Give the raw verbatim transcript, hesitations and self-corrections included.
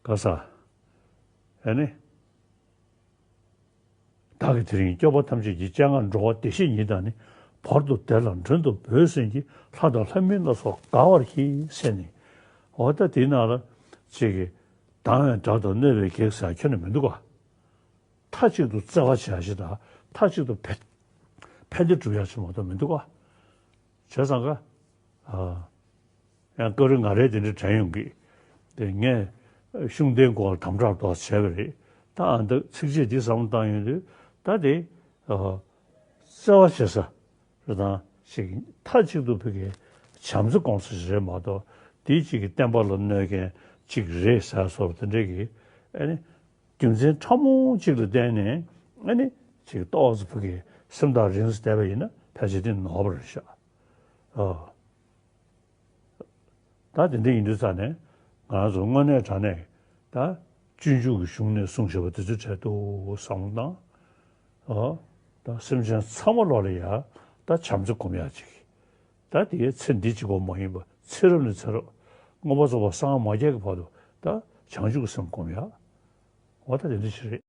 ག་ས། ཨ་ནི། བདག་གིས་དེ་རིང་སྐྱོབ་པ་ཐམས་ཅད་ཀྱི། སྤྱན་སྔར་འགྲོ་བ་བདེ་གཤེགས་ཉིད་དང་ནི། བར་དུ་བདེ་ལ་མགྲོན་དུ་བོས་ཟིན་གྱི། ལྷ་དང་ལྷ་མིན་ལ་སོགས་དགའ་བར་གྱིས་ཟེར་ནས། འོ་ད་དེའི་ནང་ལ་ཅིག་གིས་སྡང་བའི་དགྲ་དང་གནོད་པའི་གེགས་ཟེར་ཁྱོན་ནས་མི་འདུག་ག་མཐའ་གཅིག་ཏུ་བརྩེ་བ་བྱ་ཞིག་དང་མཐའ་གཅིག་ཏུ་ཕན་ཕན་བདེ་སྒྲུབ་ཡ་ཞིག་མ་གཏོགས་མི་འདུག་ག་བྱས་ཙང་ཀ་ཨ། ཡང་སྐབས་རེ་ང་རས་དེ་འདྲ་དྲན་ཡོང་གི། དེ་ངས་ཤུགས་ལྡན་སྐོར་དམ་དྲག་ཏོག་བྱས་པ་རེད། ད་ཨ་འདི་ཚིགས་བཅད་འདི་བསམ་བློ་བཏང་ཡོང་དུས་ད་དེ་ཨ། བརྩེ་བ་བྱེད་ས་རེད། དང་ཞིག་མཐའ་གཅིག་ཏུ་ཕ་གི་བྱམས་བརྩེ་སྐོང་ས་ཞིག་རེད་མ་གཏོགས། དེའི་གཅིག་གི་བསྟན་པ་ལ་གནོད་མཁན་གཅིག་རེད་ཟེར་སོགས་དེ་འདྲ་གི་ཨ་ནི་རྒྱུ་མཚན་ཕྲ་མོ་གཅིག་ལ་བརྟེན་ནས་ཨ་ནི་ཅིག་ཏོག་ཙམ་ཕ་གི་སེམས་ཐག་རིང་ཙམ་བསྡད་པ་ཡིན་ན་ཕལ་ཆེར་དེ་ནོར་བ་རེད་ཤག་ཨ། ད་དེ་འདྲ་ཡིན་དུས་ཙང་ནས་ང་རང་ཚོ་དངོས་གནས་དྲང་གནས་ད་སྤྱོད་འཇུག་གི་གཞུང་ནས་གསུངས་བཞག་པ་དེ་ཚོའི་གྲས་དུ་བསམ་བློ་བཏང་། ཨ། ད་སེམས་ཅན་ཚང་མ་ལོག་ལ་ཡ་ད་བྱམས་བརྩེ་སྒོམ་ཡག་ཅིག་ད་དེའི་ཚེ་འདི་གཅིག་པོ་མ་ཡིན་པ་ཚེ་རབས་ནས་ཚེ་རབས་མངོན་པར་རྫོགས་པར་སངས་མ་རྒྱས་ཀྱི་བར་དུ་ད་བྱང་ཆུབ་ཀྱི་སེམས་སྒོམ་ཡག་འོ་ད་དེ་འདྲ་ཞིག་རེད།